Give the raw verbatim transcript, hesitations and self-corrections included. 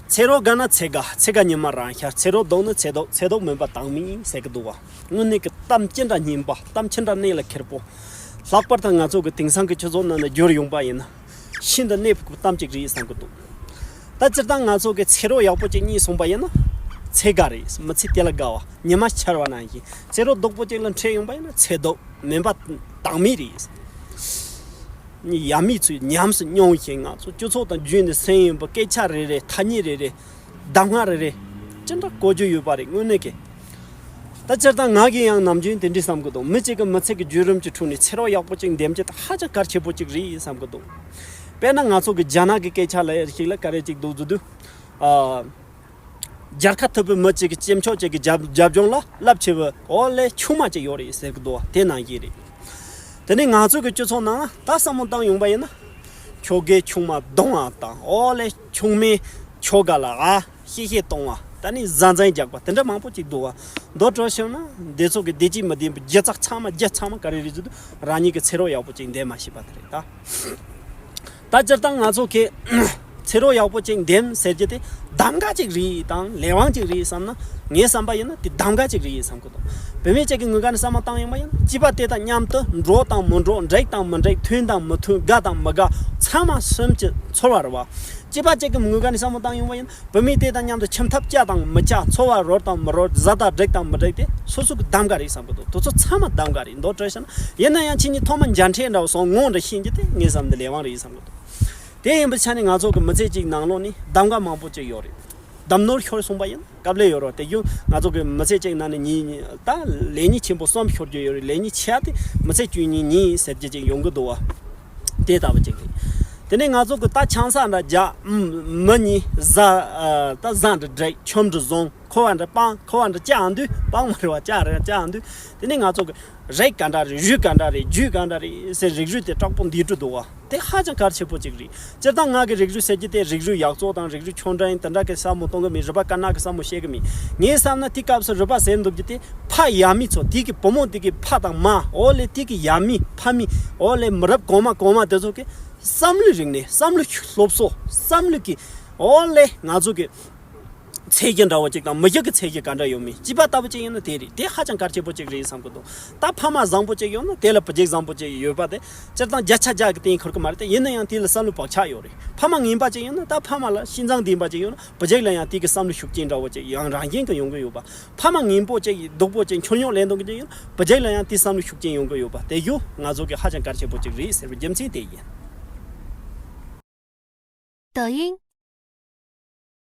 ཚེ་རོགས་དགའ་ན་ཚེ་དགའ། ཚེ་དགའ་ཉི་མ་རང་ཤར། ཚེ་རོགས་སྡུག་ན་ཚེ་སྡུག། ཚེ་སྡུག་མིན་པ་དྭངས་མའི་ཟེར་གི་འདུག་བ། དངོས་གནས་ཀྱི་གཏམ་ཅི་འདྲ་སྙན་པ། གཏམ་ཅི་འདྲ་གནད་ལ་འཁེལ་པོ། ལྷག་པར་དུ་ང་ཚོ་གི་དེང་སང་གི་སྤྱི་ཚོགས་ནང་ནས་བསྒྱུར་ཡོང་པ་ཡིན་ན། ཤིན་ཏུ་གནད་ཕོག་པའི་གཏམ་ཅིག་རེད་བསམ་གི་འདུག་ད་སྤྱིར་བཏང་ང་ཚོ་གི་ཚེ་རོགས་ཡག་པོ་ཅིག་རྙེད་སོང་པ་ཡིན་ན། ཚེ་དགའ་རེད། མི་ཚེ་དེ་ལ་དགའ་བ། ཉི་མ་འཆར་བ་ནང་བཞིན། ཚེ་རོགས་སྡུག་པོ་ཅིག་ལ་འཕྲད་ཡོང་པ་ཡིན་ན་ཚེ་སྡུག་མིན་པ་དྭངས་མའི་རེད། ཡབ་མེས་ཚོས་ཉམས་སུ་མྱོང་བཞིན། ང་ཚོ་སྤྱི་ཚོགས་དང་རྒྱུད་ནས་སེམས་ཡོན་པོ་སྐད་ཆ་རེ་རེ། ཐ་སྙད་རེ་རེ། གདམས་ངག་རེ་རེ། ཅི་འདྲ་གོ་རྒྱུ་ཡོད་པ་རེད་དངོས་གནས་ཀྱི། ད་སྤྱིར་བཏང་ང་གིས་ཡང་ནམ་རྒྱུན་དེ་འདྲ་བསམ་གི་འདུག་མི་གཅིག་གི་མི་ཚེ་གི་བརྒྱུད་རིམ་གྱི་ཁྲོད་ནས་ཚེ་རོགས་ཡག་པོ་ཅིག་འདེམས་རྒྱུ་དེ་ཧ་ཅང་གལ་ཆེན་པོ་ཅིག་རེད་བསམ་གི་འདུག་དཔེར་ན་ང་ཚོ་གི་རྒྱ་ནག་གི་སྐད་ཆ་ལ་ཞིག་ལ་ག་རེ་ཅིག་འདུག་ཟེར་དུས། ཨ། རྒྱལ་ཁ་ཐོབ་པའི་མི་གཅིག་གི་སྐྱེས་མཆོག་ཅིག་གི་རྒྱབ་རྒྱབ་ལྗོངས་ལ་རླབས་ཆེ་བའི་ཨོ་ལེ་ཆུང་མ་ཅིག་ཡོད་རེད་ཟེར་གི་འདུག་བ། དེ་ནང་བཞིན་རེད། དེ་ནས་ང་ཚོ་གི་སྤྱི་ཚོགས་ནང་ད་བསམ་བློ་བཏང་ཡོང་པ་ཡིན་ན། ཁྱོ་གའི་ཆུང་མ་གདོང་བ་དང་། ཨོ་ལེ་ཆུང་མའི་ཁྱོ་ག་ལ་ཨ་གཤེ་གཤེ་གཏོང་བ། ད་ནི་ཟ་འཛིང་རྒྱག་པ་དེ་འདྲ་མང་པོ་ཅིག་འདུག་བ། མདོར་དྲིལ་བྱུང་ན་འདི་ཚོ་གི་བདེ་སྐྱིད་མི་ལྡན་པའི་རྒྱུ་ཆ་ཚང་མ། རྒྱུ་ཚང་མ་ག་རེ་རེད་ཟེར་དུས་རང་ཉིད་ཀྱི་ཚེ་རོགས་ཡག་པོ་ཅིག་འདེམས་མ་ཤེས་པ་དེ་རེད་ད། ད་སྤྱིར་བཏང་ང་ཚོ་གི་ཚེ་རོགས་ཡག་པོ་ཅིག་འདེམས་ཟེར་རྒྱུ་དེ་གདམ་ག་ཅིག་རེད་དང་ལས་དབང་ཅིག་རེད་བསམ་ན། ངའི་བསམ་པ་ཡིན་ན་དེ་གདམ་ག་ཅིག་རེད་བསམ་གི་འདུག་བུད་མེད་ཅིག་གི་ངོས་ཀ་ནས་བསམ་བློ་བཏང་ཡོང་པ་ཡིན་ན། སྐྱེས་པ་དེ་དང་མཉམ་དུ་འགྲོགས་དང་མི་འགྲོགས། འགྲིག་དང་མི་འགྲིག། མཐུན་དང་མི་མཐུན། དགའ་དང་མི་དགའ། ཚང་མ་སེམས་ཀྱི་ཚོར་བ་རེད་བ། སྐྱེས་པ་ཅིག་གི་ངོས་ཀ་ནས་བསམ་བློ་བཏང་ཡོང་པ་ཡིན་ན། བུད་མེད་དེ་དང་མཉམ་དུ་ཁྱིམ་ཐབ་བྱ་དང་མི་བྱ། འཚོ་བ་རོལ་དང་མི་རོལ། བཟའ་ཟླ་འགྲིག་དང་མི་འགྲིག་དེ་སོ་སོ་གི་གདམ་ག་རེད་བསམ་གི་འདུག་དེ་ཚོ་ཚང་མ་གདམ་ག་རེད། མདོར་དྲིལ་བྱས་ན། ཡིན་ན་ཡང་ཁྱེད་གཉིས་ཐོག་མ་མཇལ་འཕྲད་འདྲ་བོ་སོང་ངོ་འདྲ་ཤེས་རྒྱུ་དེ་ངའི་བསམ་དུ་ལས་དབང་རེད་བསམ་གི་འདུག་དེ་ཡིན་པའི་ཆ་ནས་ང་ཚོ་གི་མི་ཚེ་གཅིག་ནང་ལོགས་ནས་གདམ་ག་མང་པོ་ཅིག་ཡོད་རེད། གདམ་ནོར་ཤོར་སོང་པ་ཡིན་ན་དཀའ་ལས་ཡོད་རེད། དེ་རྒྱུ་ང་ཚོ་གི་མི་ཚེ་གཅིག་ནང་ནས་གཉིས་གཉིས་ད་ལས་ཉེས་ཆེན་པོ་གསུམ་ཤོར་རྒྱུ་ཡོད་རེད། ལས་ཉེས་ཆེ་བ་དེ་མི་ཚེ་བཅུ་གཉིས་ཉིན་ཟེར་རྒྱུ་ཅིག་ཡོང་གི་འདུག་བ། དེ་ལྟ་བུ་ཅིག་རེད། དེ་ནས་ང་ཚོ་གི་ད་ཆང་ས་འདྲ་རྒྱག་མི་གཉིས་བཟའ། ད་བཟའ་འདྲ་འགྲིག་ཁྱིམ་འདྲ་བཟུང་། འཁོར་བ་འདྲ་སྤང་། འཁོར་བ་འདྲ་བཅའ་འདུས། སྤང་མ་རེད་བ། བཅའ་རེད། བཅའ་འདུས། དེ་ནས་ང་ཚོ་གི་རིགས་ག་འདྲ་རེད། རུས་ག་འདྲ་རེད། རྒྱུད་ག་འདྲ་རེད་ཟེར་རིགས་རུས་དེ་དྲག་པོ་འདི་འགྲོ་འདུག་བ། དེ་ཧ་ཅང་གལ་ཆེན་པོ་ཅིག་རེད། སྤྱིར་བཏང་ང་གི་རིགས་རུས་ཟེར་རྒྱུ་དེ་རིགས་རུས་ཡག་བཙོག་དང་རིགས་རུས་ཆུང་འདྲ་ཡིན་དེ་འདྲ་གི་བསམ་བློ་གཏོང་གི་མེད། རུས་པ་དཀར་ནག་གི་བསམ་བློ་བཤད་གི་མེད། ངའི་བསམ་ན་དེ་སྐབས་སུ་རུས་པ་ཟེར་འདུག་རྒྱུ་དེ་ཕ་ཡབ་མེས་ཚོ། དེ་གི་བུ་མོ་དེ་གི་ཕ་དང་མ། ཨོ་ལེ་དེ་གི་ཡབ་མེས་ཕ་མེས། ཨོ་ལེ་མི་རབས་གོང་མ་གོང་མ་དེ་ཚོ་གི་བསམ་བློའི་རིག་གནས། བསམ་བློའི་སློབ་གསོ། བསམ་བློ་གི་ཨོ་ལེ་ང་ཚོ་གི་ཚད་གཞི་འདྲ་བོ་ཅིག་དང་མི་གཞི་གི་ཚད་གཞི་ག་འདྲ་ཡོད་མེད། སྐྱེས་པ་ལྟ་བུ་ཅིག་ཡིན་ན་དེ་རེད། དེ་ཧ་ཅང་གལ་ཆེན་པོ་ཅིག་རེད་བསམ་གི་འདུག་ད་ཕ་མ་བཟང་པོ་ཅིག་ཡོད་ན་དེ་ལ་བུ་རྒྱུད་བཟང་པོ་ཅིག་ཡོད་པ་དེ་སྤྱིར་བཏང་བརྒྱ་ཆ་བརྒྱ་གི་སྟེང་འཁོར་གི་མ་རེད་དེ། ཡིན་ན་ཡང་དེ་ལ་བསམ་བློ་བག་ཆགས་ཡོད་རེད། ཕ་མ་ངན་པ་ཅིག་ཡོད་ན། ད་ཕ་མ་ལ་སེམས་བཟང་ལྡན་པ་ཅིག་ཡོད་ན་བུ་རྒྱུད་ལ་ཡང་དེ་གི་བསམ་བློ་ཤུགས་རྐྱེན་འདྲ་བོ་ཅིག་ཡང་རང་བཞིན་གི་ཡོང་གི་ཡོད་པ། ཕ་མ་ངན་པོ་ཅིག་སྡུག་པོ་ཅིག་འཁྱོར་ཉོག་ལེན་གཏོང་གི་ཅིག་ཡོད་ན་བུ་རྒྱུད་ལ་ཡང་དེ་བསམ་བློ་ཤུགས་རྐྱེན་ཡོང་གི་ཡོད་པ། དེ་ཡུ་ང་ཚོ་གི་ཧ་ཅང་གལ་ཆེན་པོ་ཅིག་རེད་ཟེར་བའི་རྒྱུ་མཚན་དེ་ཡིན། 抖音